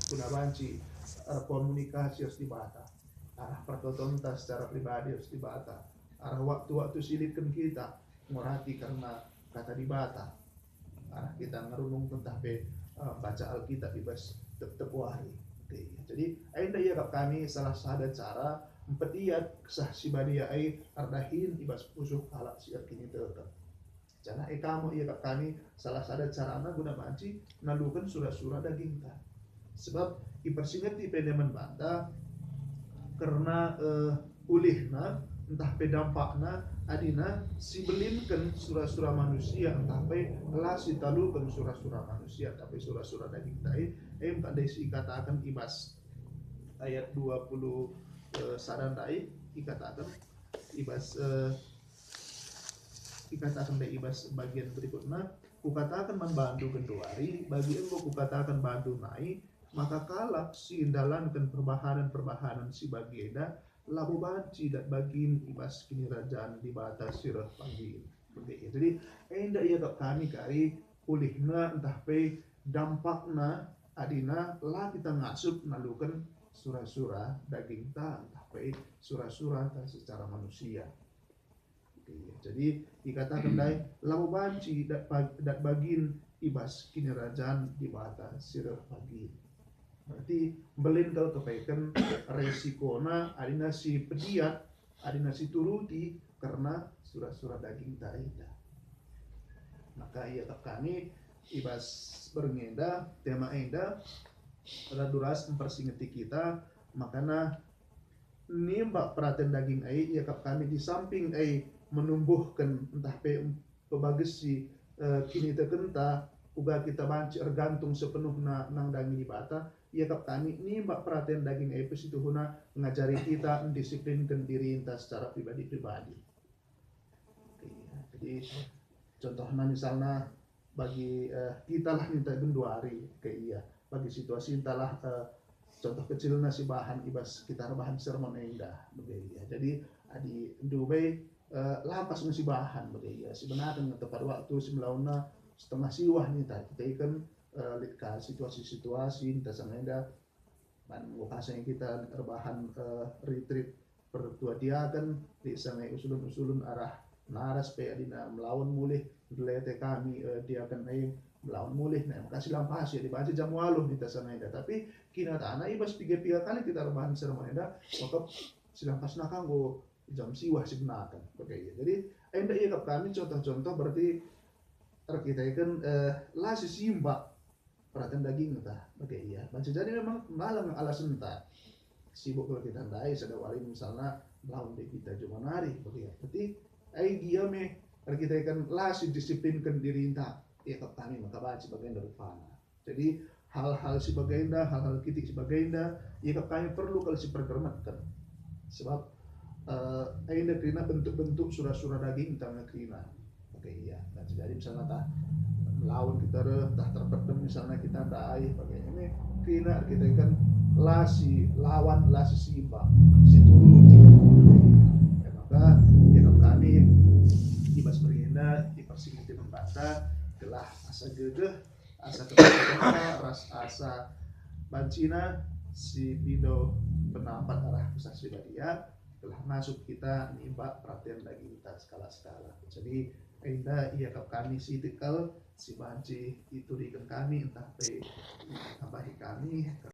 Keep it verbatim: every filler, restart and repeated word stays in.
guna banci erkomunikasi ras Dibata, arah pertotonta secara pribadi ras Dibata, arah waktu-waktu si ilitken kita ngorati kerna Kata Dibata, arah kita ngerunung tentang pe, eh, baca Alkitab i bas tep-tep wari. Oke, jadi enda iakap kami salah sada cara mpediat Kesah Si Badia e erdahin i bas pusuh kalak si erkiniteken. Janah e ka me iakap kami salah sada carana guna banci naluken sura-sura dagingta. Sebab ipersingeti pe ndemen banta kerna, eh, ulihna ntah pe dampakna adina sibelinken sura-sura manusia ntah pe la sitaluken sura-sura manusia, tapi sura-sura dagingta e, e me ka ndai si ikataken i bas ayat dua puluh sada ndai, ikataken i bas, eh, ikataken ndai i bas bagian berikutna, "Kukataken man bandu genduari, bagi enggo kukataken bandu nai, maka kalak si ndalanken perbahanen-perbahanen si bagi enda labo banci dat bagin i bas Kinirajan Dibata si reh pagin." Oke, jadi enda iakap kami kari ulihna ntah pe dampakna adina la kita ngasup naluken sura-sura dagingta ntah pe sura-surata secara manusia. Oke, jadi ikataken ndai, labo banci dat pag-, dat bagin i bas Kinirajan Dibata si reh pagin. Berarti mbelin kal kepeken resikona adina si pediat, adina si turuti kerna sura-sura dagingta enda. Maka iakap kami i bas berngi enda, tema enda, radu ras mpersingeti kita, makana nimbak peraten daging e iakap kami di samping e menumbuhken ntah pe pebagesi, eh, kinitekenta uga kita banci ergantung sepenuhna nandangi Dibata, iakap kami nimbak peraten daging e pe situhuna ngajari kita ndisiplinken dirinta secara pribadi-pribadi. Oke, ya. Jadi contohna misalna bagi, eh, kita lah ninta genduari, oke, iya. Bagi situasi entalah, eh, contoh kecilna si bahan i bas kita erbahan sermon enda, oke, iya. Jadi adi ndube, eh, la pas nge si bahan, oke, iya. Si benaken nge tepat waktu, si melauna setengah siwah ninta kita iken, eh, lit ka situasi-situasi ninta sanga enda. Man enggo ka sanga kita erbahan, eh, retreat pertua diaken, lit sanga usulun-usulun arah naras pe adina melawen mulih, ndelete kami, eh, diaken e melawen mulih, nah, maka silampasi, dibanci jam waluh ninta sanga enda. Tapi kinatana i bas piga-piga kali kita erbahan sermon enda, maka silampasna ka enggo jam siwah si benaken. Oke, iya. Jadi enda iakap kami contoh-contoh berarti erkiteken, eh, la si simbak peraten dagingta, bage ia. Banci jadi memang mbalang alasenta. Sibuk kal kita ndai, sada wari misalna melawen deh kita juma nari, bage ia. Berarti ai gia me erkiteken la sidisiplinken dirinta, iakap kami maka banci bagenda rupana. Jadi hal-hal si bagenda, hal-hal kitik si bagenda, iakap kami perlu kal sipergermetken. Sebab, eh, enda kerina bentuk-bentuk sura-sura dagingta nge kerina. Oke, iya. Nah, jadi misalna tah melawen kita reh, tah terpedem misalna kita ndai, bage ini kerina kita kan la si lawan, la si simbak, si turuti. Ya, maka iakap kami i bas berngi enda ipersingeti man banta, gelah asa gegeh, asa kepeken ras asa bancina si pindo penampat arah Kesah Si Badia, gelah ngasup kita nimbak peraten dagingta sekala-sekala. Jadi enda iakap kami sitik kal si banci ituriken kami ntah pe itambahi kami.